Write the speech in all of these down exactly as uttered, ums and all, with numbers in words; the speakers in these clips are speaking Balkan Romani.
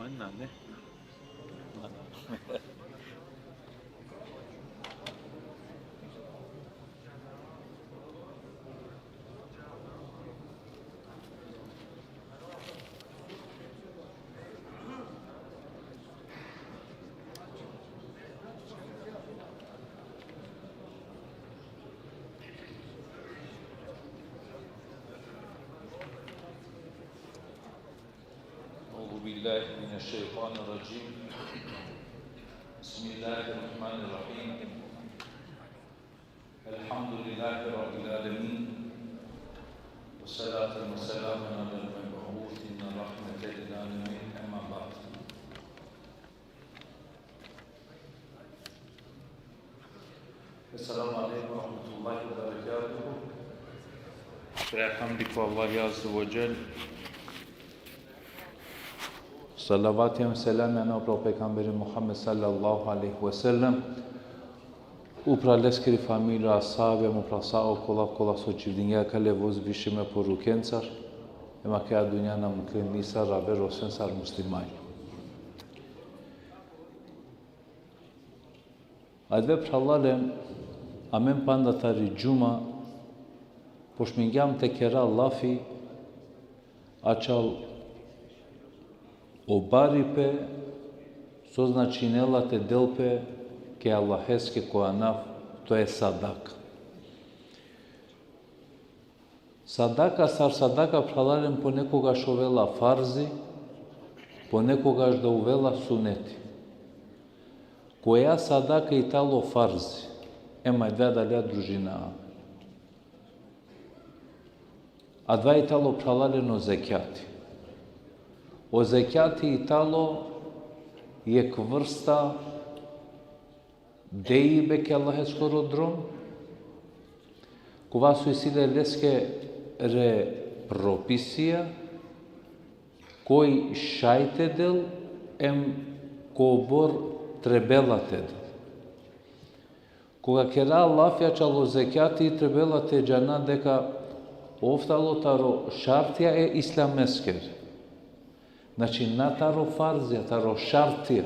Nane. أعوذ بالله من الشيطان الرجيم. بسم الله الرحمن الرحيم. الحمد لله رب العالمين. والصلاة والسلام على المبعوث رحمة للعالمين. أما بعد. السلام عليكم ورحمة الله وبركاته. Elhamdulillah, Allahi Azze ve Celle. Salavat hem selam upral pejgamberi Muhammed sallallahu alejhi ve sellem. Upral leskiri familija, ashabi, upral sa okola kola so čhivdingja kale vozvišime porukencar, em akaja dunja na muklen nisar aver osim sar muslimanja. Adive phralalen, amen panda tari džuma, pošmingjam te kera lafi, ačhal o baripe, so značinela te del pe ke Allaheske ko anav, to je sadaka. Sadaka, sar sadaka phralalen ponekogaš ovela farzi, ponekogaš da uvela suneti. Koja sadaka i talo farzi, em adava dalja družina. Adava i talo phralalen o zekjati. O zekjati i talo jekh vrsta dejbe ke Allaheskoro drom, kova so isi le leskere propisija, koj šaj te del, em kobor trebela te del. Koga kera lafi ačhal o zekjati, trebela te džana deka ov talo taro šartija e islameskere. Znači, na taro farzija, taro šartija.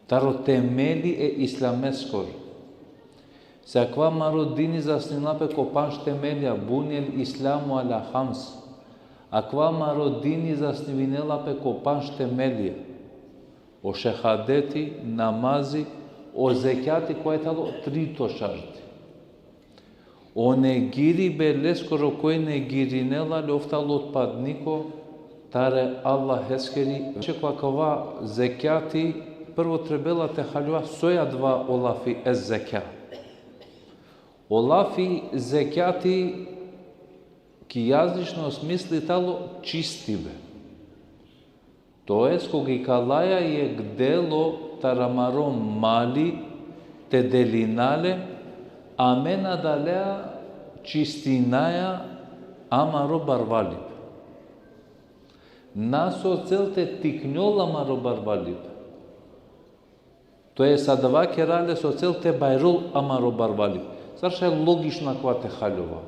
Taro temeli e islameskoro. Se akava amaro dini zasnivela pe ko pandž temelja, bunijel islamu ala hams. Akava amaro dini zasnivinela pe ko pandž temelja. O šehadeti, namazi, o zekjati, koj talo trito šarti. O negiribe leskoro, koj negirinela le, ov talo otpadniko tari Allaheskiri. Znači, ko akava zekjati, prvo trebela te haljova soj adava o lafi e zekja. O lafi zekjati ki jazično smisli talo čistibe. To jest, koga ikalaja jekh delo taro amaro mali te delina le, amen adalea čistinaja amaro barvalipe. Na so cel te tiknjol amaro barvalipe. To jest, adava kera le so cel te bajrol amaro barvalipe. Sar šaj logično akava te haljova.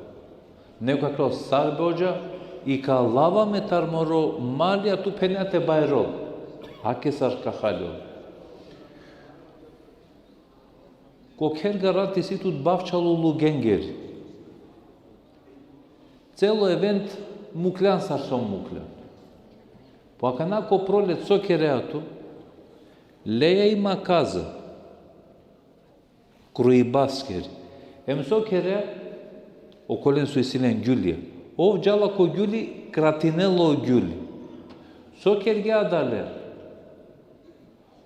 Neko ka kerel: sar be odža, ikalava me taro moro mali, a tu phenea te bajrol. Ake sar ka haljol. Ko kherga rat isi tut bavčhalo lugengeri. Celo event mukljan sar so mukljan. Po akana ko prolet so kerea tu, leja i makaza, kruibaskeri. Em so kerea, okolen so isi len gjulja. Ov džala ko gjuli, kratinela o gjuli. So kergja adalea?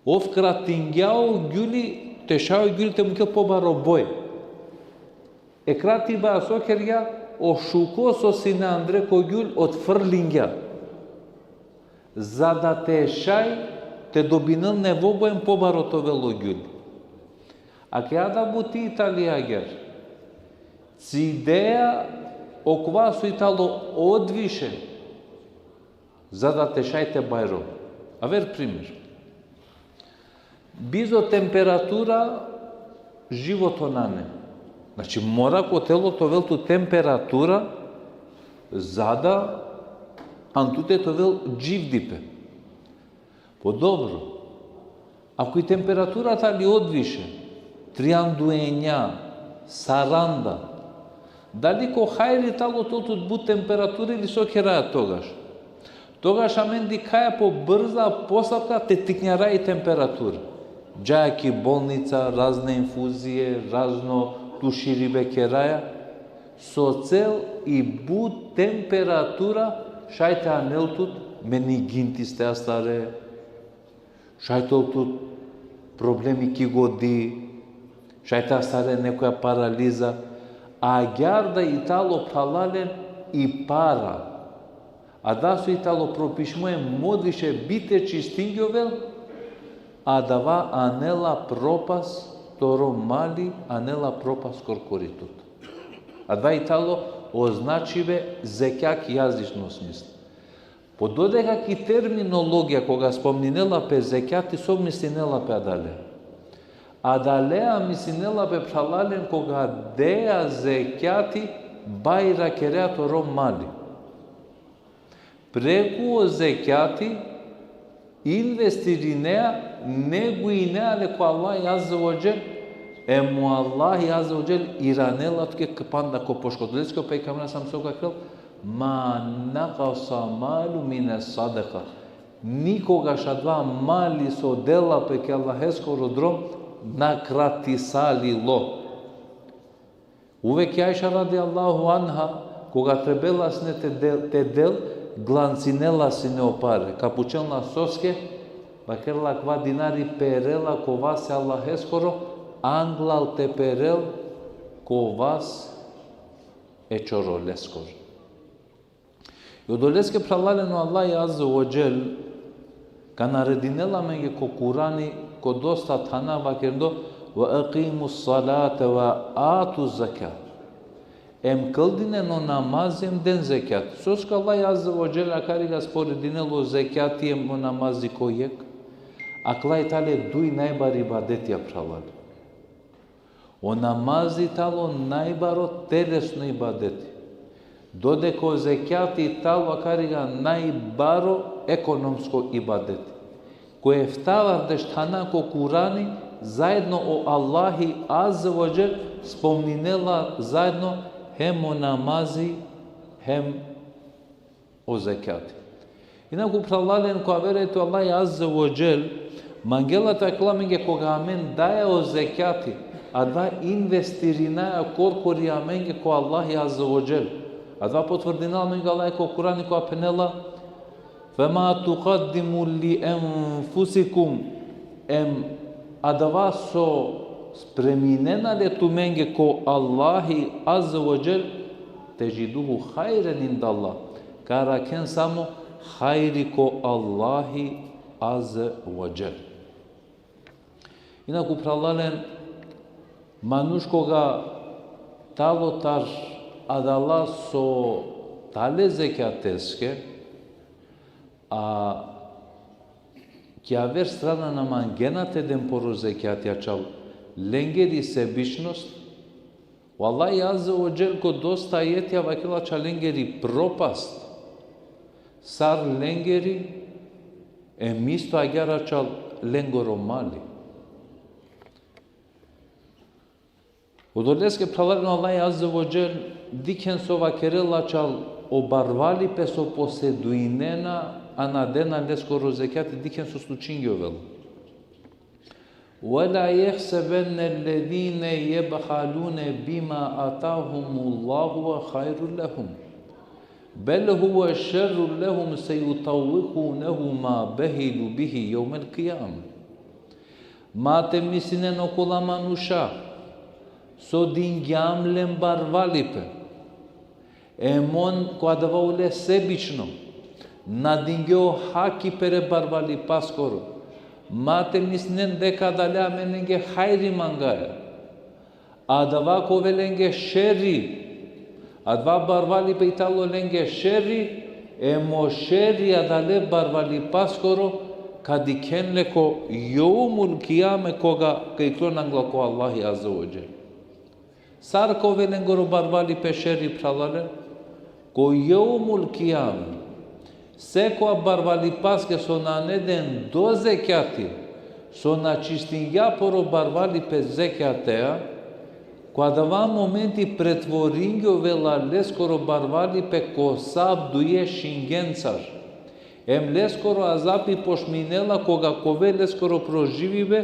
Ov kratingja o gjuli, te šaj o gjuli te mukel pobaro boj. E kratiba so kergja, o šuko so sine andre ko gjul, otfrlingja. Za da te šaj te dobinel nevo boj em pobaro te ovel o gjul. Akija da buti i tali agjaar. Cidea okova so i talo odviše, za da te šaj te bajrol. Aver primer. Bizo temperatura životo nane. Znači, mora ko telo te ovel tu temperatura, za da an tute te ovel dživdipe. Po dobro. Ako i temperatura tali odviše, triandu enja, saranda, dali ko hajri talo te ol tut but temperatura ili so keraja togaš? Togaš amen dikhaja po brza postavka te tiknjara i temperatura. Džaja ki bolnica, razne infuzije, razno tuširibe keraja, so cel i but temperatura šaj te anel tut meningitis te astare, šaj te ol tut problemi ki godi, šaj te astare nekoja paraliza. Agjaar da i talo, phralalen, i para. A da so i talo propišimo em odviše bi te čistingjovel, adava anela propast toro mali, anela propast korkori tut. Adava i talo o značibe zekjat ki jazdično smisla. Po dodeka ki terminologija, koga spomninela pe zekjati, so mislinela pe adale? Adalea mislinela pe, phralalen, koga deja zekjati, bajra kerea toro mali. Preku o zekjati investirinea, neguinea le ko Allah Azze ve Dželle, em o Allah Azze ve Dželle iranela tuke kpanda ko poškodoleske. O pejgamberi sam so ka kerel: "Ma nakasa malu mine sadaka." Nikogaš adava mali so dela pe ki Allaheskoro drom na kratisalilo. Uvek i Ajša radijallahu anha, koga trebela sine te del, te del, glancinela sine o pare. Ka pučel na soske, vakerela: "Kova dinari perela ko vas e Allaheskoro, anglal te perel ko vas e čoroleskoro." I odoleske, phralalen, o Allah Azze ve Dželle ka naredinel amenge ko Kurani, ko dosta thana vakerdo: "Ve ekimus salate ve atuz zekat." Em kldinen o namazi, em den zekjat. Soske Allah Azze ve Dželle akariga sporedinel o zekjati em o namazi ko jekh? Akala i tale duj najbari ibadetija, phralalen. O namazi talo najbaro telesno ibadeti, dodeka o zekjati talo akariga najbaro ekonomsko ibadeti. Ko eftavardeš thana ko Kurani, zaedno o Allahi Azze ve Dželle spomninela zaedno hem o namazi, hem o zekjati. Inaku, phralalen, ko aver ajeti o Allah Azze ve Dželle mangela te vakerel amenge, koga amen daja o zekjati, adava investirinaja korkori amenge ko Allah Azze ve Dželle. Adava potvrdinela amenge Allah ko Kurani, koga phenela: "Ve ma tukaddimu li enfusikum", em adava so spreminena le tumenge ko Allahi Azze ve Dželle, "tedžiduhu hajren indallah", ka arakhen samo hajri ko Allahi Azze ve Dželle. Inaku, phralalen, manuš koga talo tar adala so tale zekjateske, a ki aver strana na mangena te den poro zekjati, ačhal lengeri sebičnost, o Allah Azze ve Dželle ko dosta ajetija vakerela ačhal lengeri propast, sar lengeri, em isto agjaar ačhal lengoro mali. Odoleske, phralalen, o Allah Azze ve Dželle dikhen so vakerela ačhal o barvalipe so poseduinena, a na dena leskoro zekjati, dikhen so slučingjovela. "Ve la jehsebenne ellezine jebhalune bima atahumullahu ve hajrun lehum. Bel huve šerrun lehum, sejutavvikunehu ma behilu bihi jevmel kijame." Ma te mislinen okola manuša so dingjam len barvalipe, em on ko adava ule sebično, na dingje o haki pere barvalipaskoro. Ma te mislinen deka adale amen lenge hajri mangaja. Adava ka ovel lenge šeri. Adava barvalipe i talo lenge šeri, em o šeri adale barvalipaskoro ka dikhen le ko jevmul kijame, koga ka iklon angla ko Allahi Azze ve Dželle. Sar ka ovel lengoro barvalipe šeri, phralalen? Ko jevmul kijame. Sekoja barvalipaske so nane den do zekjati, so na čistingja poro barvalipe zekjatea, ko adava momenti pretvoringjovela leskoro barvalipe ko sap duje šingencar. Em leskoro azapi pošminela koga ka ovel leskoro proživibe,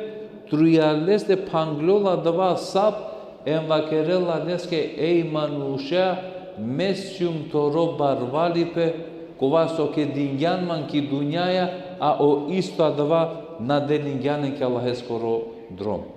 trujal leste phangljola adava sap, em vakerela leske: Ej manušea, me sium toro barvalipe, kova so kedingjan man ki dunjaja, a o isto adava na delingjan len ki Allaheskoro drom.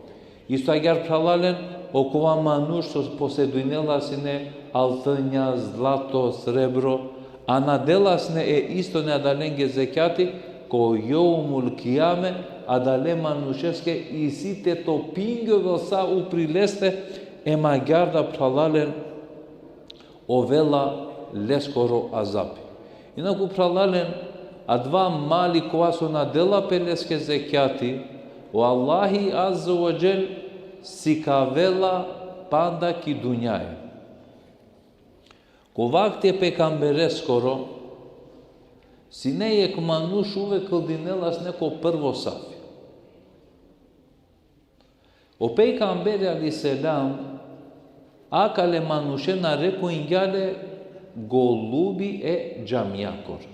Isto agjaar phralalen, okova manuš so posedujnela sine altnja, zlato, srebro, a na dela sine e isto ne adalenge zekjati, ko jevmul kijame, adale manušeske isi te topingjovel sa upri leste, em agjaar da phralalen, ovela leskoro azapi. Inaku phralalen, adava mali kova so na dela pe leske zekjati, o Allahi Azze ve Dželle sikavela panda ki dunjaja. Ko vakti e pejgambereskoro, sine jekh manuš uvek kldinela sine ko prvo safi. O pejgamberi alejhi selam, akale manuše narekujngja le golubi e džamijakoro.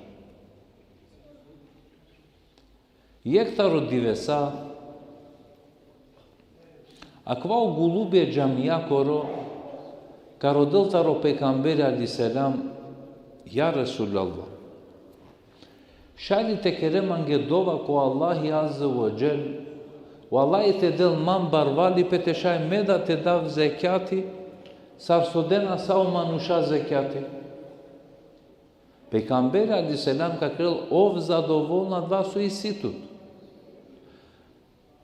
Jekh taro divesa, akava o golubi e džamijakoro ka rodel taro pejgamberi alejhi selam: Ja Resulallah, šaj li te kere mange dova ko Allahi Azze ve Dželle, o Allahi te del man barvalipe te šaj me da te dav zekjati, sar so dena sa o manuša zekjati. Pejgamberi alejhi selam ka kerel: Ov zadovolno adava so isi tut.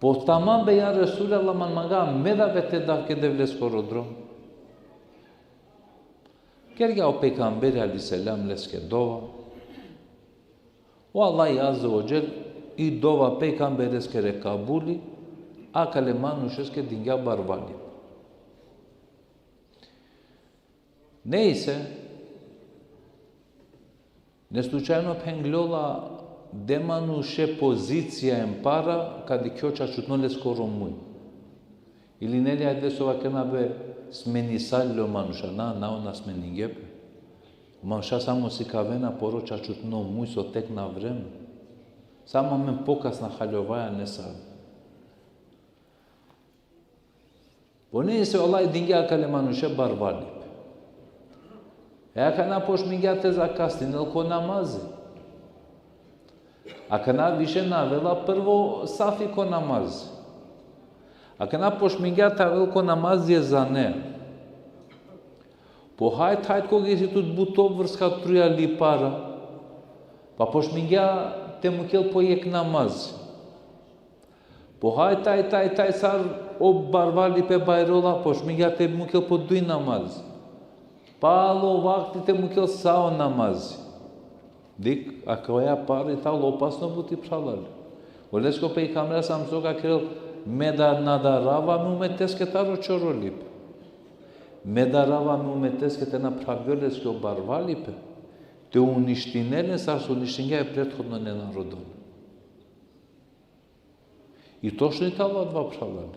Po tamam be, ja Resulallah, man manga me da be te dav ke Devleskoro drom. Kergja o pejgamberi alejhi selam leske dova. O Allahi Azze ve Dželle i dova pejgambereskere kabuli, akale manušeske dingja barvalipe. Nejse, neslučajno phengljola de manuše pozicija em para, ka dikhjo čačutno leskoro muj. Ili neli, ajde so vakerena be, smenisali o manuša, na, na, on na smeningje pe. O manuša samo sikavena poro čačutno muj so tekna vreme. Samo amen pokasna haljovaja nesave. Po nejse, o Allahi dingja akale manuše barvalipe. E akana pošmingja te zakasninel ko namazi. Akana više na avela prvo safi ko namazi. Akana pošmingja te avel ko namazi ezane. Po hajt, hajt, koga isi tut but obvrska, trujal i para. Pa pošmingja te mukel po jekh namazi. Po hajt, hajt, hajt, hajt, sar o barvalipe bajrola, pošmingja te mukel po duj namazi. Palo vakti te mukel sa o namazi. Dikh, akaja para i tano opasno buti, phralalen. Oleske o pejgamberi sam so ka kerel: Me da na darava me umeteske taro čorolipe. Me darava me umeteske te na phravgjol leske o barvalipe, te uništinel len sar so uništingja e prethodno e narodone. I točno i tano adava, phralalen.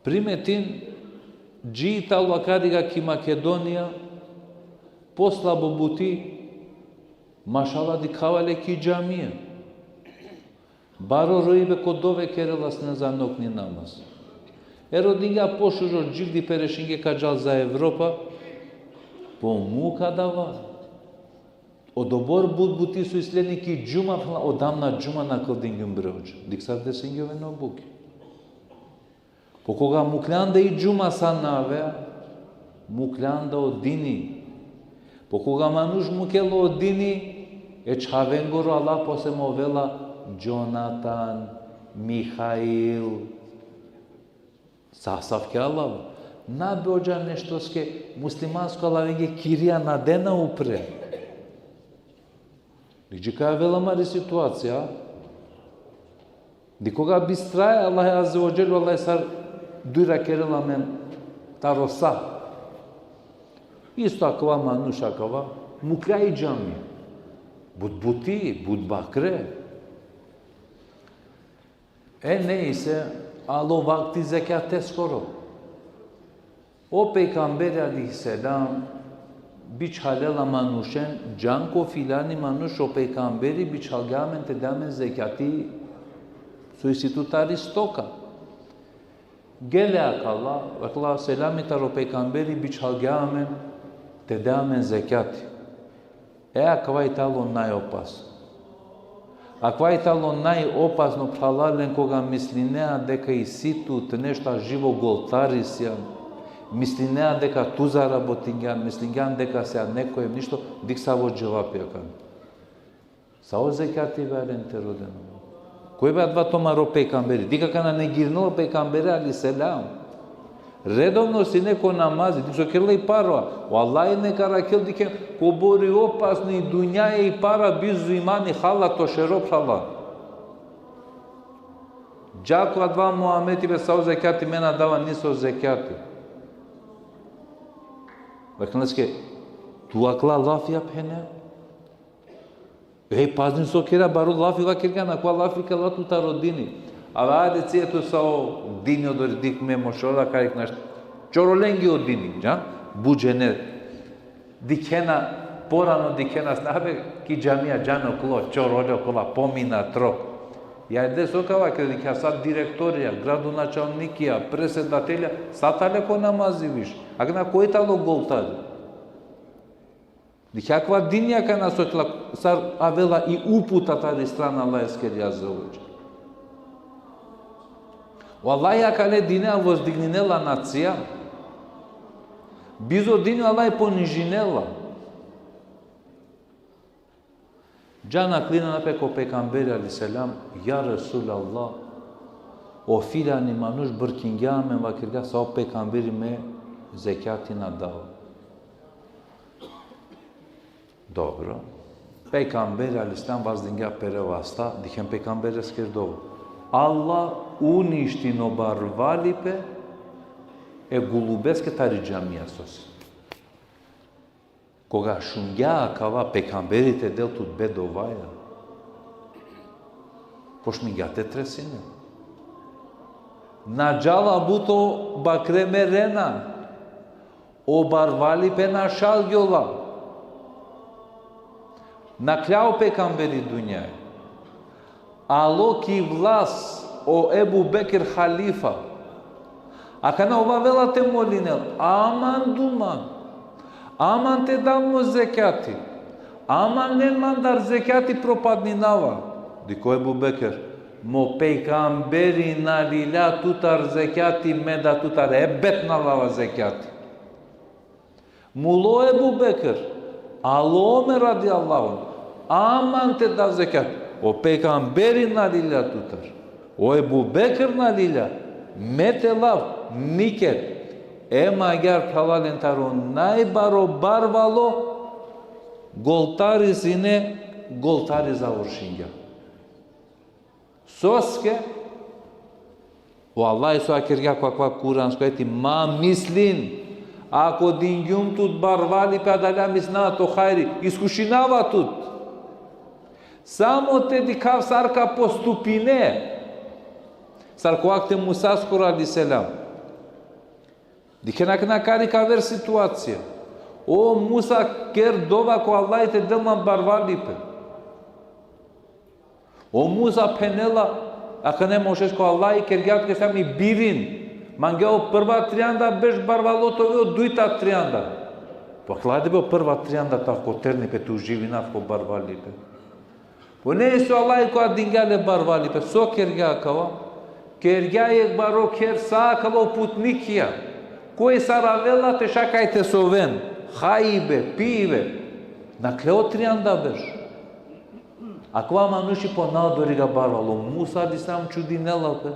Primetin, dži i tano akariga ki Makedonija, poslabo buti, mašala, dikhava le ki džamija. Baro roibe ko dove kerela sine za nokni namaz. E rodingja pošužo dživdipe, rešingje ka džal za Evropa, po muk adava. Odobor but buti so isi len ki džuma, phralalen, o dam na džuma na kldingjum bre hodža. Dikh sar desingjovena o bukja. Po koga mukljan da i džuma sa na avea, mukljan da o dini. Po koga manuš mukel o dini, e čhavengoro Allah posle me ovela Jonatan, Mihail. Sa, asavke Allah. Na be hodža neštoske muslimansko, Allahenge kirija na dena upre. Dikh dži kaj avela amari situacija. Dikh koga bistraja Allah Azze ve Dželle, Allah sar dujra kerela amen taro sa. Isto akava manuš akava, muklja i džami. But buti, but bakre. E nejse, alo vakti zekjateskoro. O pejgamberi alejhi selam bičhalela manušen, džan ko filani manuš, o pejgamberi bičhalgja amen te de amen zekjati so isi tut tari stoka. Gele akala, akala selami taro pejgamberi, bičhalgja amen te de amen zekjati. E, akava i talo najopasno. Akava i talo najopasno, phralalen, koga mislinea deka isi tut nešto živo, goltarisjan, mislinea deka tu zarabotingjan, mislinjan deka sija neko em ništo, dikh savo dževapi akana. Savo zekjati be, alen, te roden? Koj be adava tumaro pejgamberi? Dikh akana, negirnela o pejgamberi alejhi selam. Redovno sine ko namazi, dikh so kerela i para. O Allah neka arakhel, dikhen, kobor i opasno i dunjaja i para, bizo imani, halat o šero, phrala. Dža ko adava muhabeti be, savo zekjati, me na dava niso zekjati. Vakerela leske, tu akala lafija phenea? Ej, pazin so kera, baro lafi vakergjan, akava lafi kerela tut taro dini. Ava, ajde, cije tu sa o dini odori, dikh, me mošela, kari knaš. Čorolengi o dini, džan? But džene. Dikhena, porano dikhena sine be, ki džamija džan okolo, čorole okola, pomina trok. Ja, ajde, so ka vakere, dikha sa direktorija, gradonačalnikija, predsedatelja, sa tale ko namazi više. Akana koj talo goltari? Dikh akava dinja akana so tla-, sar avela i uputa tari strana Allaheskeri azze ve dželle. O Allah akale dinea vozdigninela nacija. Bizo dini o Allah ponižinela. Džan, aklinena pe ko pejgamberi alejhi selam, ja Resulallah, o filani manuš brkingja amen, vakergja, sa o pejgamberi, me zekjati na dava. Dobro. Pejgamberi alejhi selam vazdingja pere vasta, dikhen pejgambereskeri dova. Allah uništin o barvalipe e gulubeske tari džamija so si. Koga šungja akava, pejgamberi te del tut bedovaja, pošmingja te tresine. Na džala but o bakre merena, o barvalipe našalgjola. Naklja o pejgamberi dunjaja. Alo ki vlast o Ebu Bekr halifa. Akana ov avela te molinel: aman, duman, aman te dav mo zekjati, aman len mandar zekjati, propadninava. Dikh, o Ebu Bekr, mo pejgamberi na lilja tutar zekjati, me da tutar, ebed na lava zekjati. Mulo Ebu Bekr, alo Omer radijallahu anhu, aman te dav zekjat, o pejgamberi na lilja tutar, o Ebu Bekr na lilja, me te lav, niked. Em agjaar, phralalen, taro najbaro barvalo, goltari sine, goltari završingja. Soske? O Allah so vakergja ko akava kuransko ajeti: ma mislin, ako dingjum tut barvalipe, adalea mislinava to hajri, iskušinava tut. Samo te dikhav sar ka postupine. Sar ko vakti Musaskoro alejhi selam. Dikhen akana kari kaver situacija. O Musa, ker dova ko Allah te del man barvalipe. O Musa phenela, akana e Mošesko: Allah kergja tuke sar mi birin. Mangea o prva trianda berš barvalo te ove, o dujta trianda. Pa kladi be, o prva trianda tav ko terni pe, te uživinav ko barvalipe. Po nejse, o Allah koga dingja le barvalipe, so kergja akava? Kergja jekh baro kher sa akala o putnikija. Koj sar avela te šaj kaj te soven, hajbe, pibe. Nakhle o trianda berš. Akava manuši ponadori ka barvalo. Musa alejhi selam čudinela pe.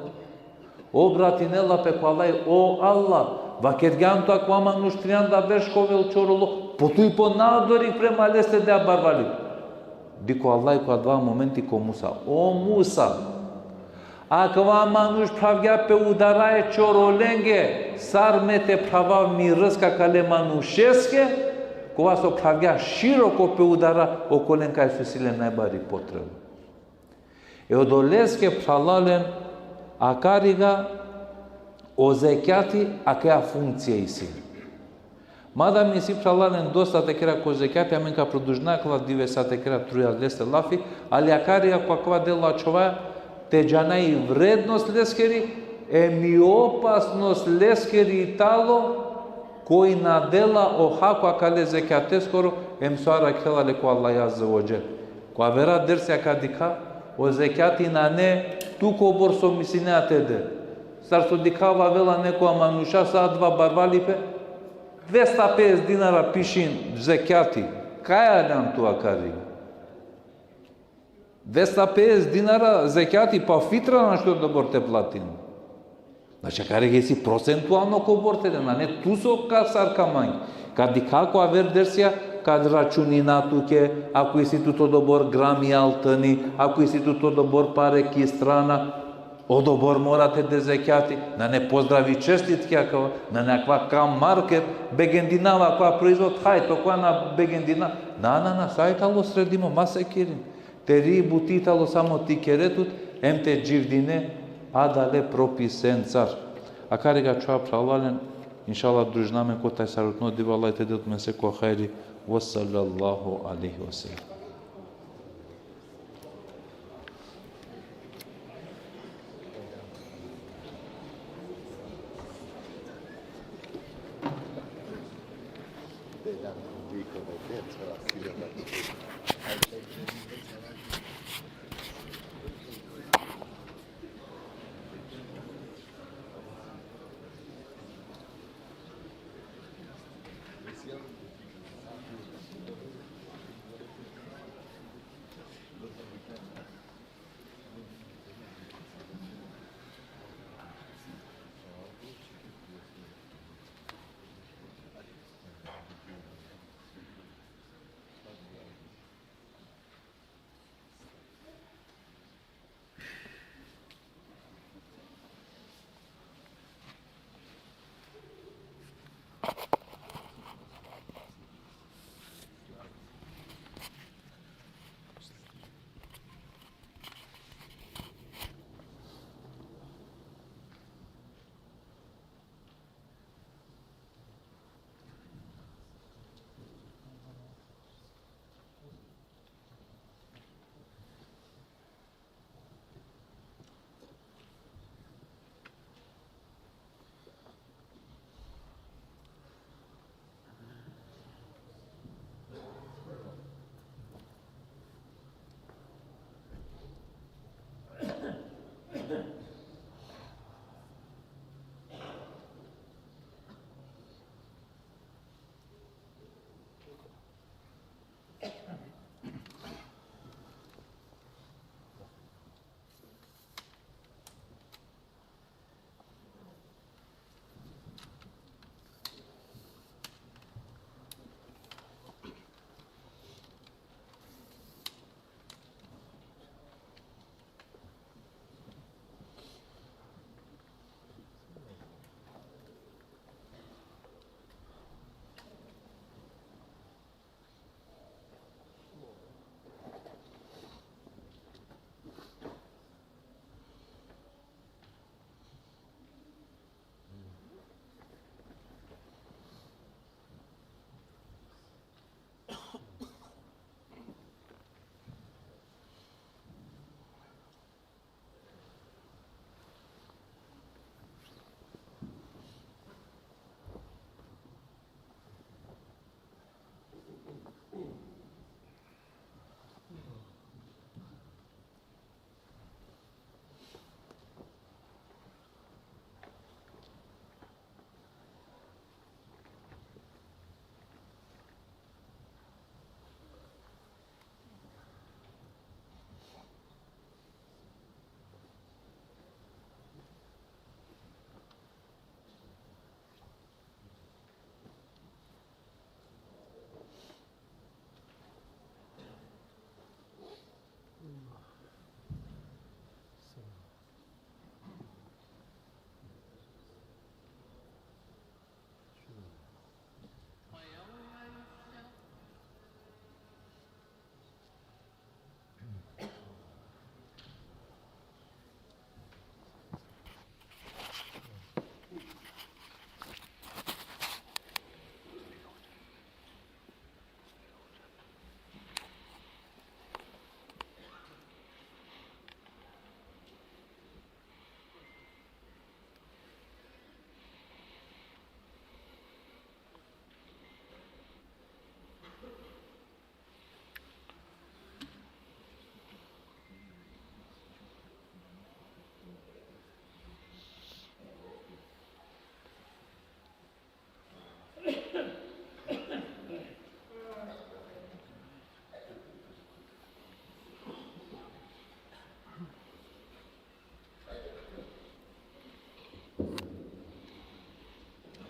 Obratinela pe ko Allah: o Allah, vakergjan tu akava manuš trianda berš ka ovel čorolo, po tu i ponadori prema leste dea barvalipe. Dikh, o Allah ko adava momenti ko Musa: o Musa, Akava manuš phravgja pe udara e čorolenge, sar me te phravav mi rska kale manušeske, kova so phravgja široko pe udara okolen kaj so isi le najbari potreba. E odoleske phralalen, akariga o zekjati akaja funkcija isi. Mada mi isi phralalen dosta te kera ko zekjati, amen ka produžina akala divesa te kera trujal leste lafi, ali akariga ko akava delo ačhovaja te džana i vrednost leskeri, em i opasnost leskeri talo, koj na dela o hako akale zekjateskoro, em so arakhela le ko Allah Azze ve Dželle. Ko avera dersja ka dikha, o zekjati nane tu kobor so mislinea te de. Sar so dikhava avela nekoja manuša sa adava barvalipe, dvesta pedeset dinara pišin zekjati, kaj aljan tu akari? Dvesta pedeset dinara zekjati, pa fitra našti odobor te platin. Znači, akariga isi procentualno kobor te de, nane tu so ka sar ka mangi. Ka dikha ko aver dersja, ka računina tuke, ako isi tut odobor grami altini, ako isi tut odobor pare ki strana, odobor mora te de zekjati, nane pozdrav i čestitke akava, nane akava ka market, begendinava akava proizvod, hajt, okoja na begendina. Na, na, na, sa i talo sredimo, ma sekirin. Teri buti talo samo te kere tut, em te dživdine adale propisencar. Akariga ačhovaja phralalen, inšallah družina amen kotar sarutno dive, Allah te del tumen seko hajri, ve sallallahu alejhi ve sellem.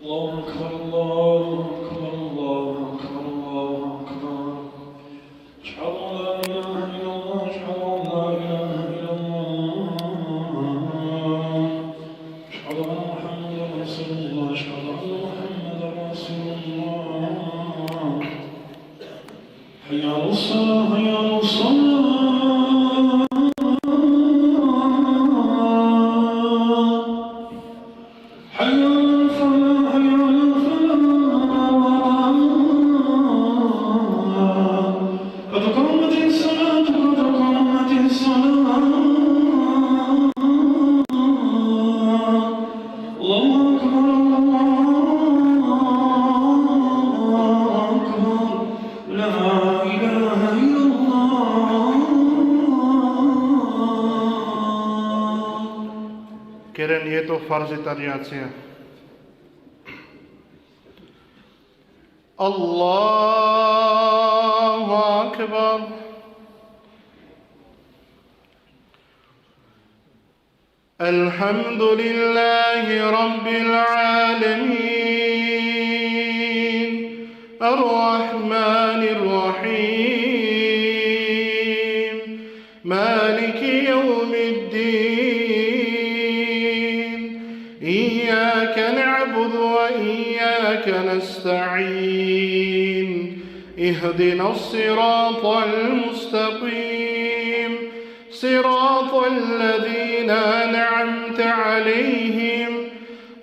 الله أكبر، الله أكبر، الله أكبر، الله أكبر. أشهد أن لا إله إلا الله، أشهد أن لا إله إلا الله. أشهد أن محمدا رسول الله، أشهد أن محمدا رسول الله. حي على الصلاة، حي على الصلاة. حي على الفلاح، حي على الفلاح. قد قامت الصلاة، قد قامت الصلاة. الله أكبر، الله أكبر. لا إله إلا الله. Keren jeto farzi tanja jacija. الله أكبر. الحمد لله رب العالمين. الرحمن الرحيم. مالك يوم الدين. إياك نعبد وإياك نستعين. اهدنا الصراط المستقيم. صراط الذين أنعمت عليهم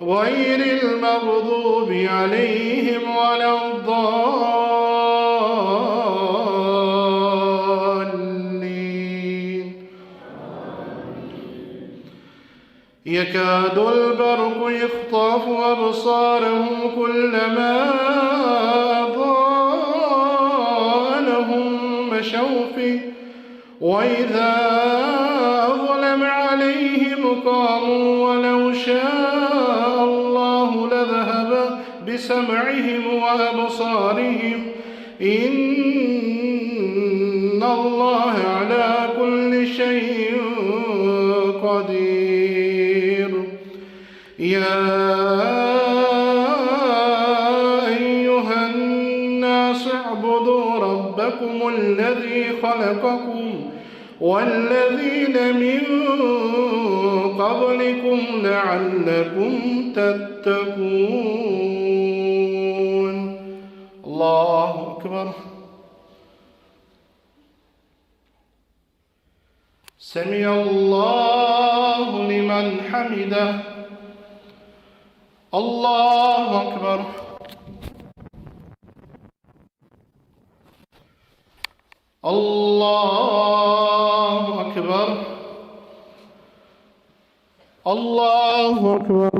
غير المغضوب عليهم ولا الضالين. يكاد البرق يخطف أبصارهم كلما أضاء لهم مشوا فيه وإذا أظلم عليهم قاموا ولو شاء الله لذهب بسمعهم وأبصارهم إن الله على كل شيء قدير. يا أيها الناس اعبدوا ربكم الذي خلقكم والذين من قبلكم لعلكم تتقون. الله أكبر. سمع الله لمن حمده. الله أكبر. الله أكبر. الله أكبر.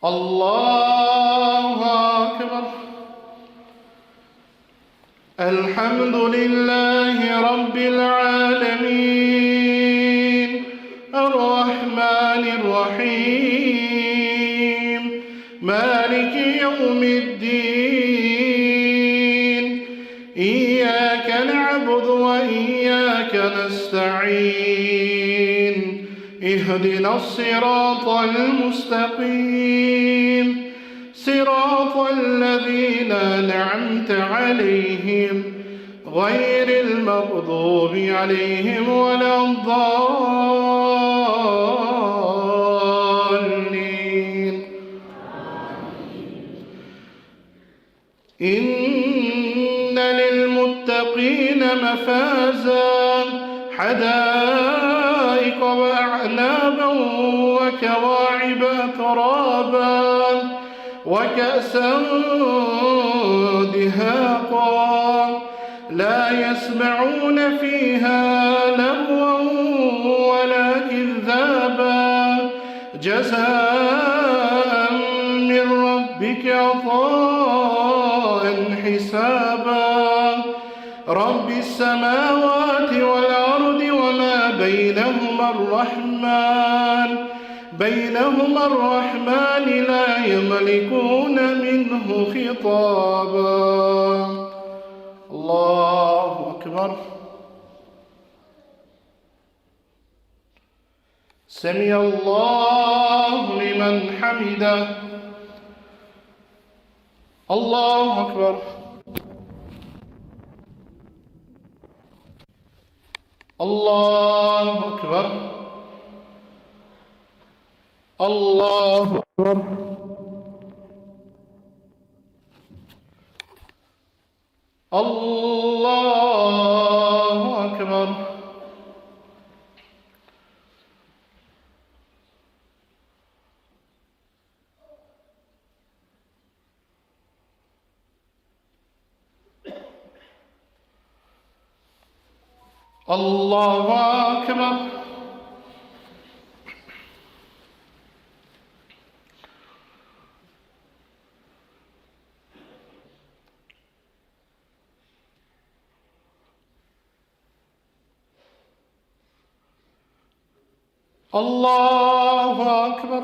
الله أكبر. الحمد لله رب العالمين. الرحمن الرحيم. مالك يوم الدين. إياك نعبد وإياك نستعين. اهدنا الصراط المستقيم. صراط الذين أنعمت عليهم غير المغضوب عليهم ولا الضالين. إن للمتقين مفازا، حدائق وأعنابا وكواعب أترابا وكأسا دهاقا. لا يسمعون فيها لغوا ولا كذابا. جزاء من ربك عطاء حسابا. رب السماوات والأرض وما بينهما الرحمن. بينهما الرحمن لا يملكون منه خطابا. الله أكبر. سمع الله لمن حمده. الله أكبر. الله أكبر. الله أكبر. الله أكبر. الله أكبر. الله أكبر.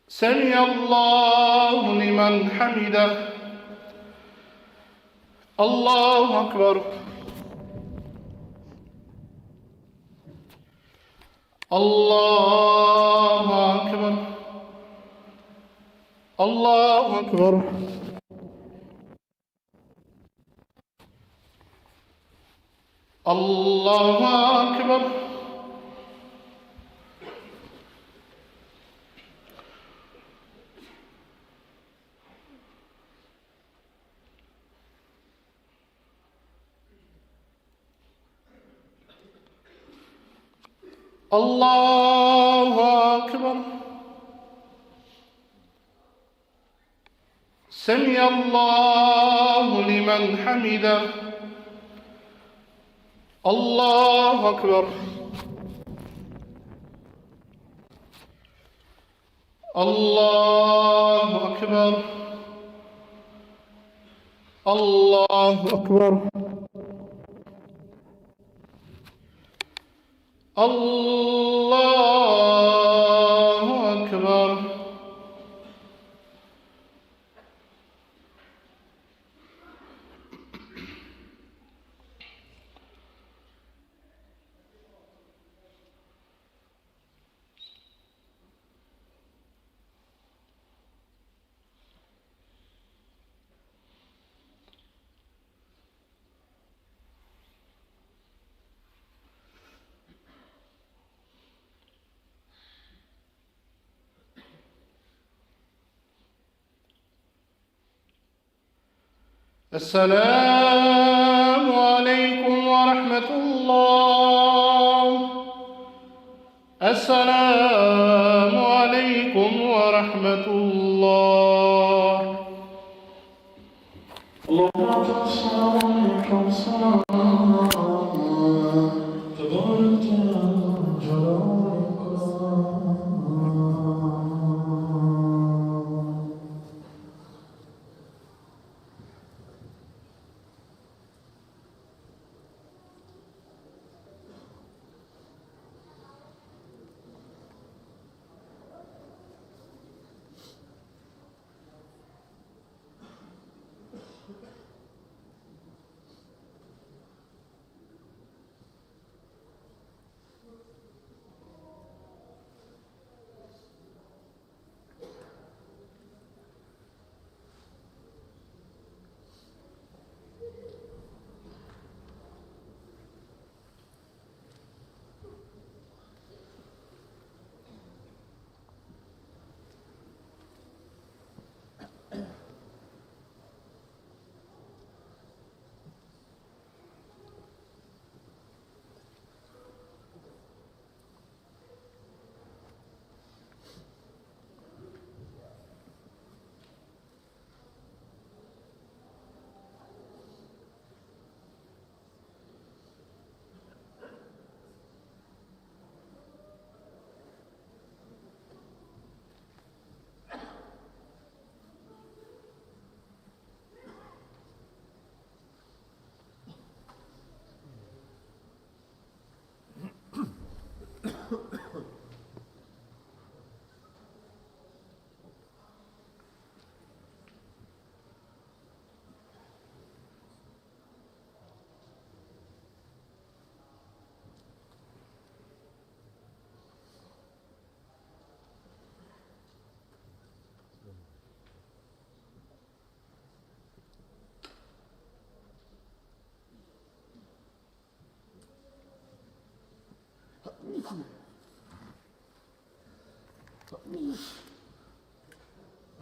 سمع الله لمن حمده. الله أكبر. الله أكبر. الله أكبر. الله أكبر. الله أكبر. سمع الله لمن حمده. الله أكبر. الله أكبر. الله أكبر. الله أكبر. السلام عليكم ورحمة الله. السلام عليكم ورحمة الله. اللهم أنت السلام ومنك السلام. تباركت يا ذا الجلال والإكرام.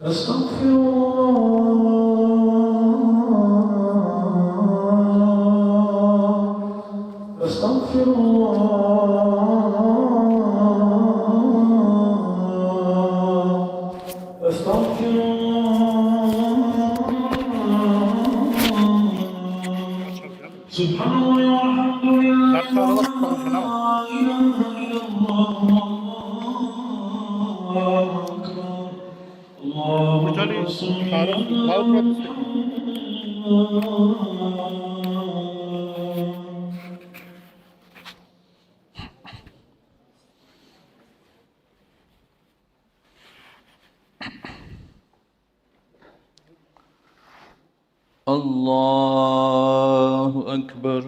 أستغفر الله. أستغفر الله. أستغفر الله. سبحان الله والحمد لله ولا إله إلا الله. الله أكبر. الله أكبر. الله أكبر.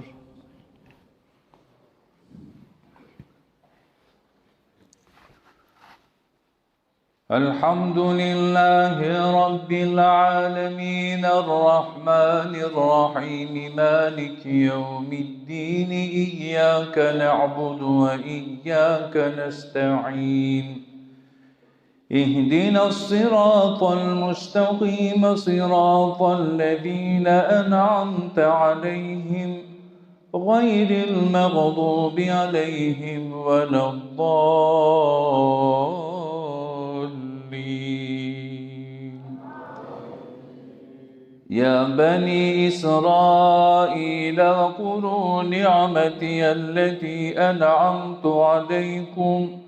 الحمد لله رب العالمين، الرحمن الرحيم، مالك يوم الدين، إياك نعبد وإياك نستعين. اهدنا الصراط المستقيم، صراط الذين أنعمت عليهم، غير المغضوب عليهم ولا الضالين. يا بني إسرائيل اذكروا نعمتي التي أنعمت عليكم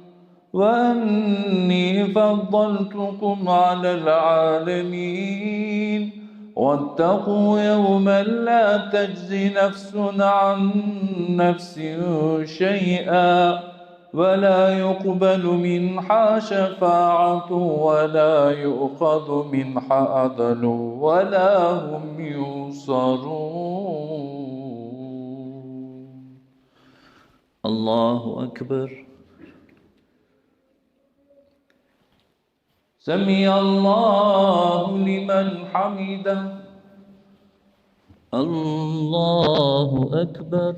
وأني فضلتكم على العالمين. واتقوا يوما لا تجزي نفس عن نفس شيئا ولا يقبل منها شفاعة ولا يؤخذ منها عدل ولا هم ينصرون. الله أكبر. سمع الله لمن حمده. الله أكبر.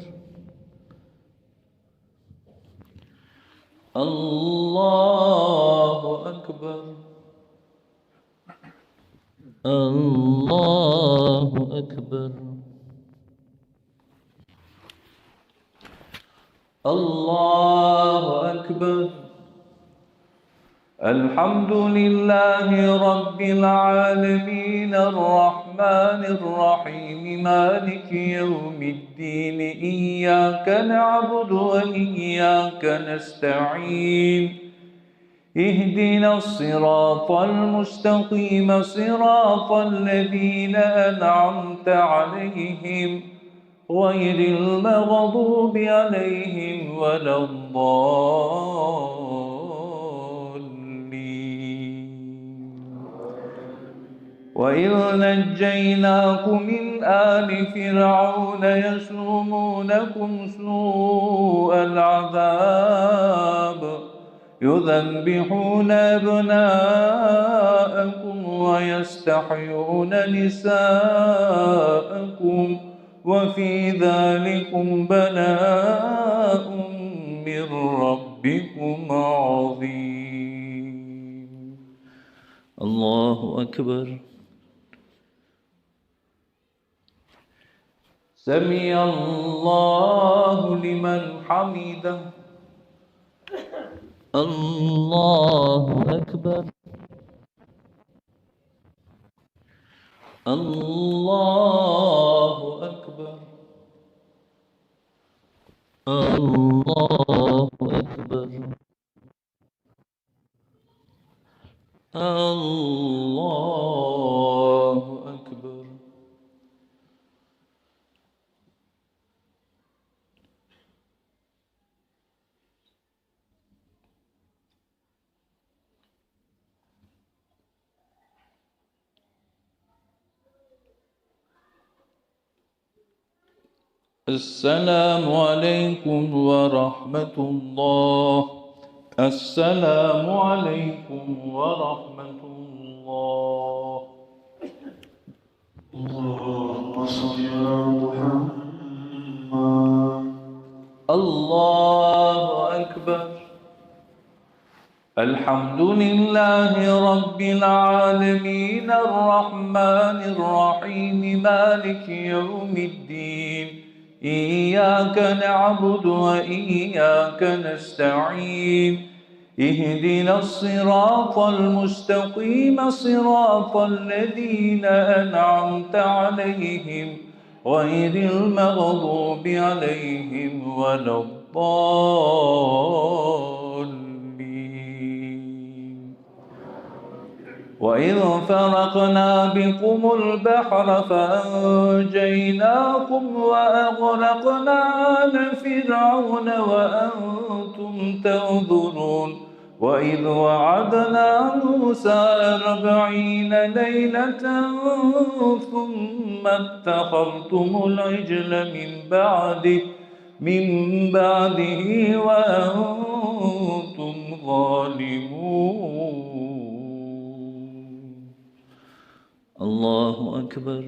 الله أكبر. الله أكبر. الله أكبر. الحمد لله رب العالمين، الرحمن الرحيم، مالك يوم الدين، إياك نعبد وإياك نستعين. اهدنا الصراط المستقيم، صراط الذين أنعمت عليهم، غير المغضوب عليهم ولا الضالين. وإذ نجيناكم من آل فرعون يسومونكم سوء العذاب يذبحون أبناءكم ويستحيون نساءكم وفي ذلكم بلاء من ربكم عظيم. الله أكبر. سمع الله لمن حمده. الله أكبر. الله أكبر. الله أكبر. الله أكبر. السلام عليكم ورحمة الله. السلام عليكم ورحمة الله. اللهم صل على محمد. الله أكبر. الحمد لله رب العالمين، الرحمن الرحيم، مالك يوم الدين. إياك نعبد وإياك نستعين. اهدنا الصراط المستقيم، صراط الذين أنعمت عليهم، غير المغضوب عليهم ولا الضالين. وإذ فرقنا بكم البحر فأنجيناكم وأغرقنا آل فرعون وأنتم تنظرون. وإذ وعدنا موسى أربعين ليلة ثم اتخذتم العجل من بعده، من بعده وأنتم ظالمون. الله أكبر.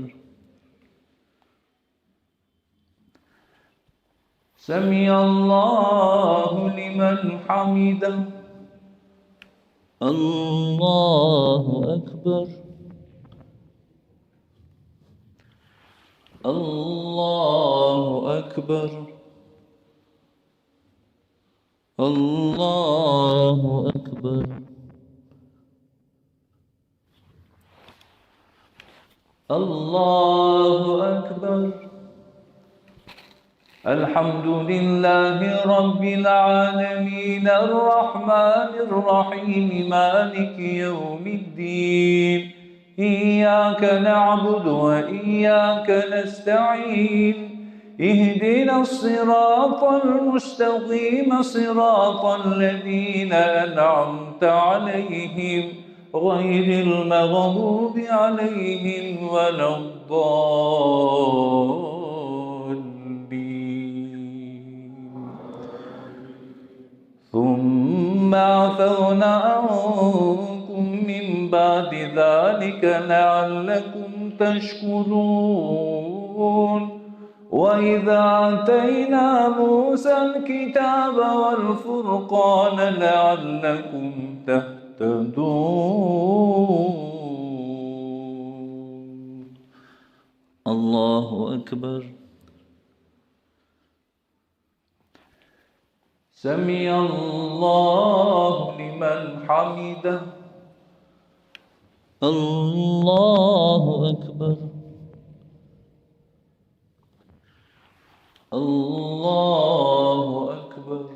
سمع الله لمن حمده. الله أكبر. الله أكبر. الله أكبر. الله أكبر. الحمد لله رب العالمين، الرحمن الرحيم، مالك يوم الدين. إياك نعبد وإياك نستعين. اهدنا الصراط المستقيم، صراط الذين أنعمت عليهم، غير المغضوب عليهم ولا الضالين. ثم عفونا عنكم من بعد ذلك لعلكم تشكرون. وإذ آتينا موسى الكتاب والفرقان لعلكم تهتدون. الله أكبر. سمع الله لمن حمده. الله أكبر. الله أكبر.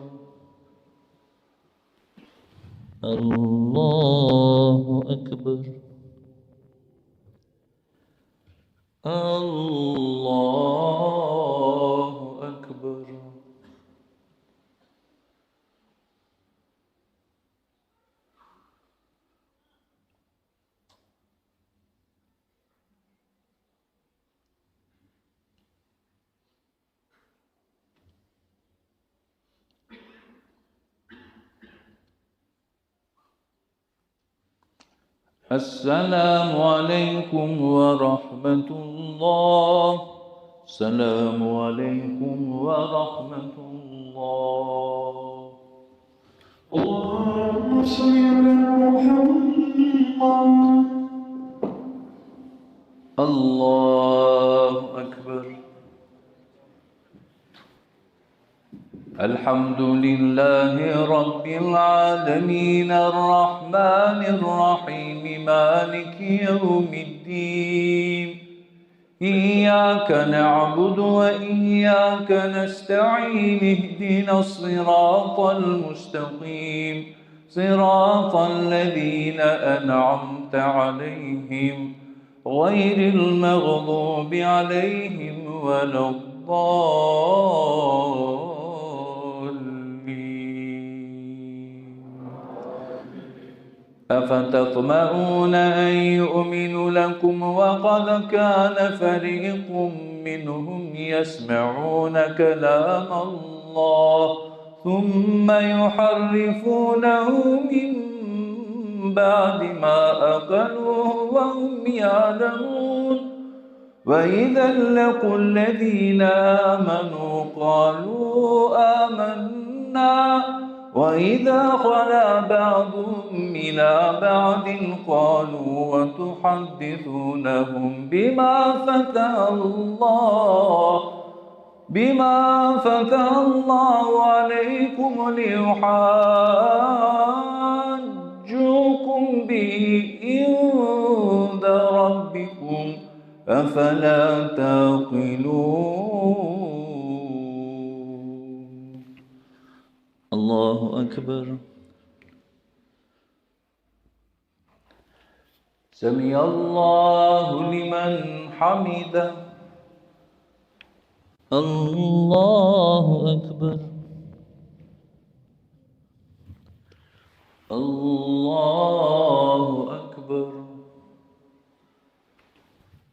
الله أكبر. الله أكبر. السلام عليكم ورحمة الله. السلام عليكم ورحمة الله. اللهم صل على محمد. الله أكبر. الحمد لله رب العالمين، الرحمن الرحيم، مالك يوم الدين. إياك نعبد وإياك نستعين. اهدنا الصراط المستقيم، صراط الذين أنعمت عليهم، غير المغضوب عليهم ولا الضالين. أفتطمعون أن يؤمنوا لكم وقد كان فريق منهم يسمعون كلام الله ثم يحرفونه من بعد ما عقلوه وهم يعلمون. وإذا لقوا الذين آمنوا قالوا آمنا وإذا خلا بعضهم إلى بعض قالوا وتحدثونهم بما فتح الله بما فتح الله عليكم ليحاجوكم به عند ربكم أفلا تعقلون. الله أكبر. سمع الله لمن حمده. الله أكبر. الله أكبر.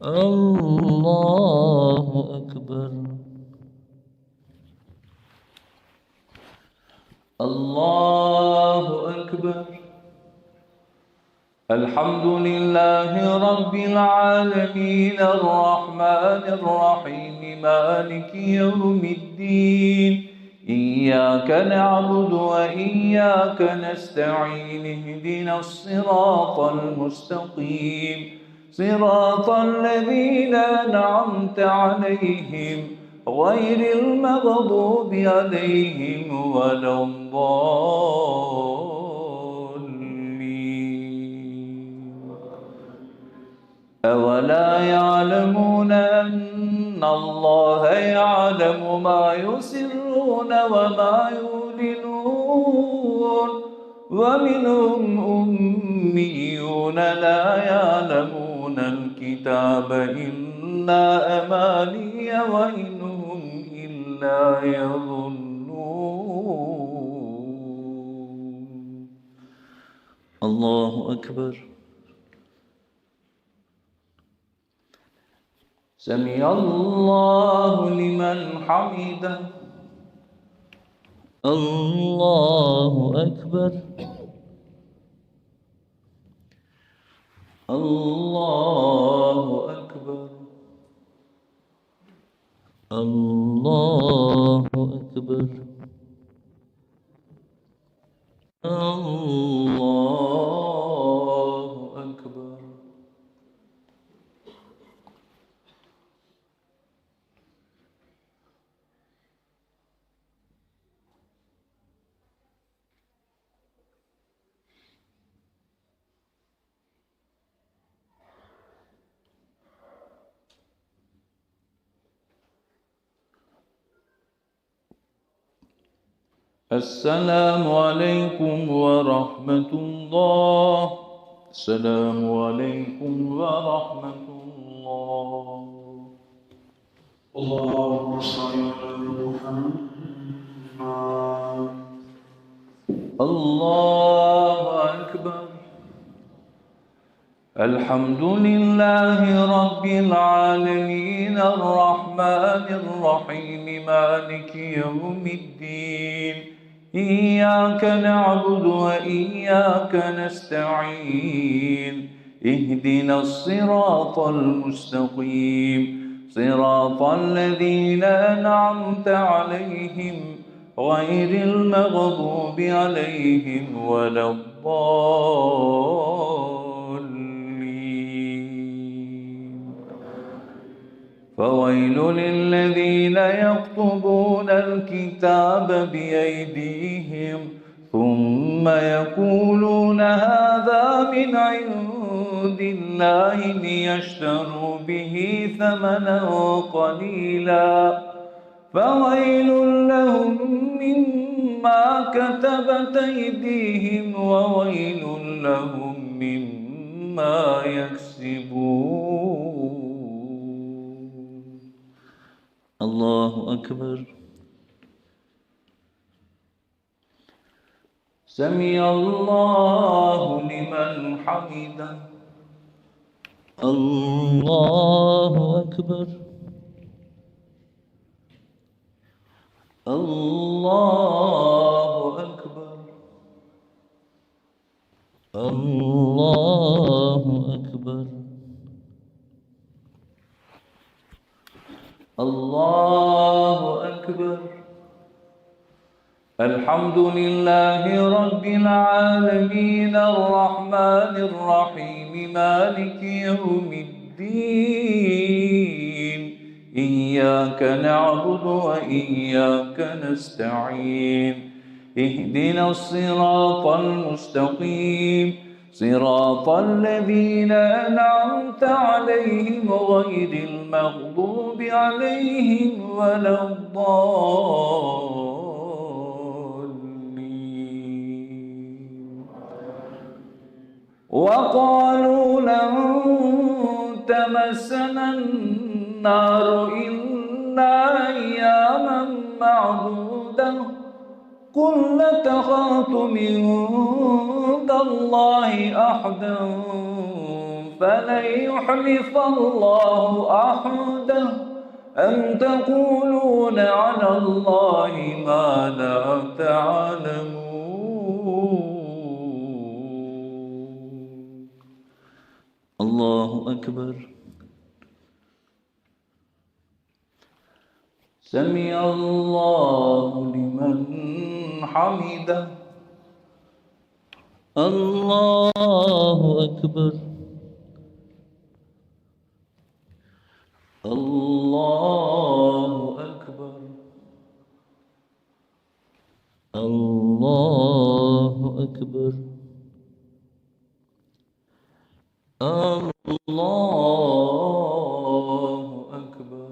الله أكبر. الله أكبر. الحمد لله رب العالمين، الرحمن الرحيم، مالك يوم الدين. إياك نعبد وإياك نستعين، اهدنا الصراط المستقيم، صراط الذين أنعمت عليهم، غير المغضوب عليهم ولا الضالين. أولا يعلمون أن الله يعلم ما يسرون وما يعلنون؟ ومنهم أميون لا يعلمون الكتاب إلا أماني وإن هم إلا يظنون. الله أكبر. سمع الله لمن حمده. الله أكبر. الله أكبر. الله أكبر. الله أكبر. السلام عليكم ورحمة الله. السلام عليكم ورحمة الله. اللهم صل على محمد. الله أكبر. الحمد لله رب العالمين، الرحمن الرحيم، مالك يوم الدين. إياك نعبد وإياك نستعين. اهدنا الصراط المستقيم، صراط الذين أنعمت عليهم، غير المغضوب عليهم ولا الضالين. فويل للذين يكتبون الكتاب بأيديهم ثم يقولون هذا من عند الله ليشتروا به ثمنا قليلا، فويل لهم مما كتبت أيديهم وويل لهم مما يكسبون. الله أكبر. سمع الله لمن حمده. الله أكبر. الله أكبر. الله أكبر. الله أكبر. الحمد لله رب العالمين، الرحمن الرحيم، مالك يوم الدين. إياك نعبد وإياك نستعين. اهدنا الصراط المستقيم، صراط الذين أنعمت عليهم غير المغضوب عليهم ولا الضالين. وقالوا لن تمسنا النار إلا أياما معدودة، قل اتخذتم عند الله عهدا فلن يخلف الله عهده أم تقولون على الله ما لا تعلمون. الله أكبر. سمع الله لمن حمده. الله أكبر. الله أكبر. الله أكبر. الله أكبر.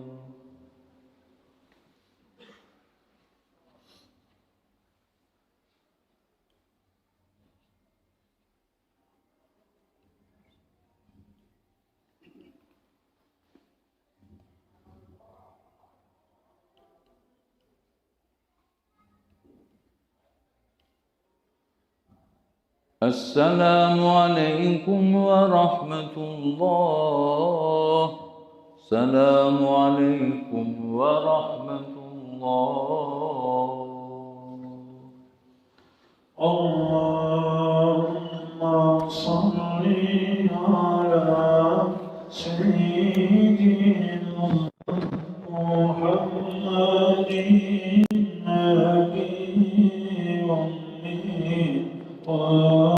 السلام عليكم ورحمة الله. السلام عليكم ورحمة الله. الله